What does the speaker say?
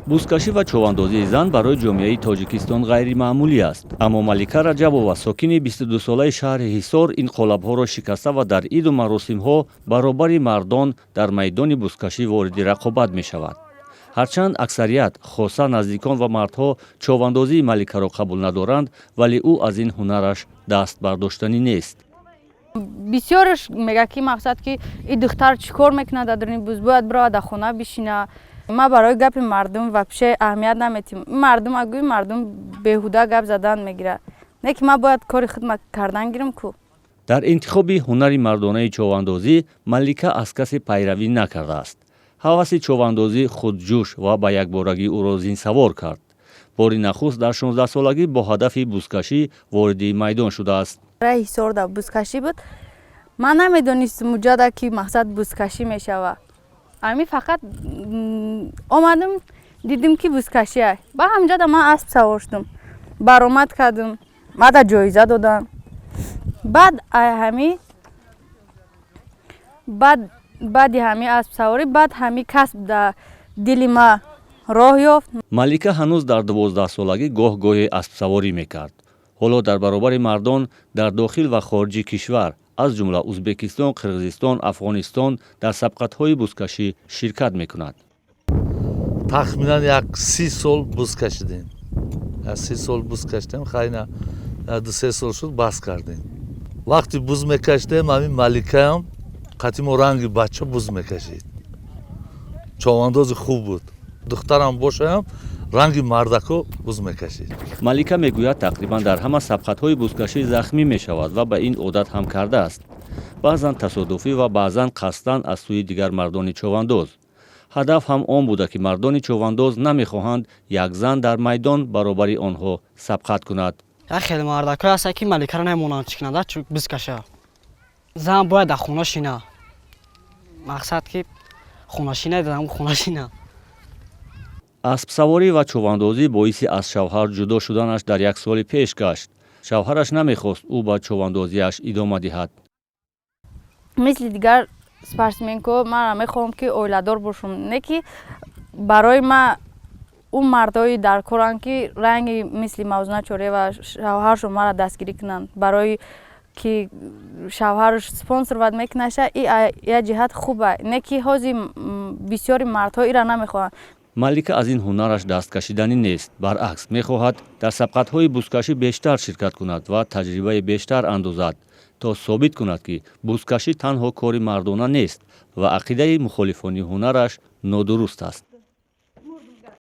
Бузкашӣ ва човандозии зан барои ҷомеаи Тоҷикистон ғайримаъмулӣ аст, аммо Малика Раҷабова, сокини 22-солаи шаҳри Ҳисор, ин қолабҳоро шикаста ва дар иду маросимҳо баробари мардон дар майдони бузкашӣ вориди рақобат мешавад. Ҳарчанд аксарият, хоса наздикон ва мардҳо, човандозии Маликаро қабул надоранд, вале ӯ аз ин ҳунараш даст бардоштанӣ нест. Бисёрш мегӯяд, ки мақсад, ки и духтар чӣ кор мекунад дар дуруни буз, бояд биравад, дар хона бишина. Ма барои гапи мардум вообще аҳамият наметим. Мардум агӯи мардум беҳуда гап задан мегирад, не ки ман бояд кори худма кардан гирам ку. Дар интихоби ҳунари мардонаи човандозӣ Малика аз касе пайравӣ накардааст. Ҳаваси човандозӣ худҷӯш ва ба якборагӣ ӯро зинсавор кард. Бори нахуст дар 16-солагӣ бо ҳадафи бузкашӣ вориди майдон шудааст. Раи Ҳисорда бузкашӣ буд. Ман намедонистам муҷада, ки мақсад бузкашӣ мешавад. Ами фақат омадам, дидим, ки бузкашӣ ай. Ба ҳамҷода ман асп савор шудам, баромад кардам, баъда ҷоиза додам. Баъд ай ҳами баъд баъди ҳами аспсаворӣ, баъд ҳами касб дар дили ма роҳ ёфт. Малика ҳанӯз дар 12-солагӣ гоҳ-гоҳе аспсаворӣ мекард. Ҳоло дар баробари мардон дар дохил ва хориҷи кишвар, аз ҷумла Узбекистон, Қирғизистон, Афғонистон, дар сабқатҳои бузкашӣ ширкат мекунад. Тахминан як 30 сол буз кашидем, як 30 сол буз кашидем. Хайна, 2-3 сол шуд, бас кардем. Вақти буз мекашидем, ҳамин Маликаам қати мо ранги бача буз мекашид. Човандози хуб буд. Духтарам бошаям, ранги мардако буз мекашид. Малика мегӯяд, тақрибан дар ҳама сабқатҳои бузкашӣ захмӣ мешавад ва ба ин одат ҳам кардааст, баъзан тасодуфӣ ва баъзан қасдан аз сӯи дигар мардони човандоз. Ҳадаф ҳам он буда, ки мардони човандоз намехоҳанд як зан дар майдон баробари онҳо сабқат кунад. Як хеле мардакҳое ҳастанд, ки Маликаро намемонанд, чӣ кунада, бизкаша. Зан бояд дар хона шина, мақсад, ки хонашина, дар хона шина. Аспсаворӣ ва човандозӣ боиси аз шавҳар ҷудо шуданаш дар як соли пеш гашт. Шавҳараш намехост ӯ ба човандозиаш идома диҳад. Мисли дигар спортсменко ман мехоҳам, ки оиладор бошам, не ки барои ма ӯ мардҳои дар коранд, ки ранги мисли Мавзуна Чорева шавҳаршон маро дастгирӣ кунанд. Барои ки шавҳарш спонсорват мекунаша, и як ҷиҳат хуба, не ки ҳозир бисёри мардҳо ира намехоҳанд. Малика аз ин ҳунараш дасткашиданӣ нест, баръакс, мехоҳад дар сабқатҳои бузкашӣ бештар ширкат кунад ва таҷрибаи бештар андозад, то собит кунад, ки бузкашӣ танҳо кори мардона нест ва ақидаи мухолифони ҳунараш нодуруст аст.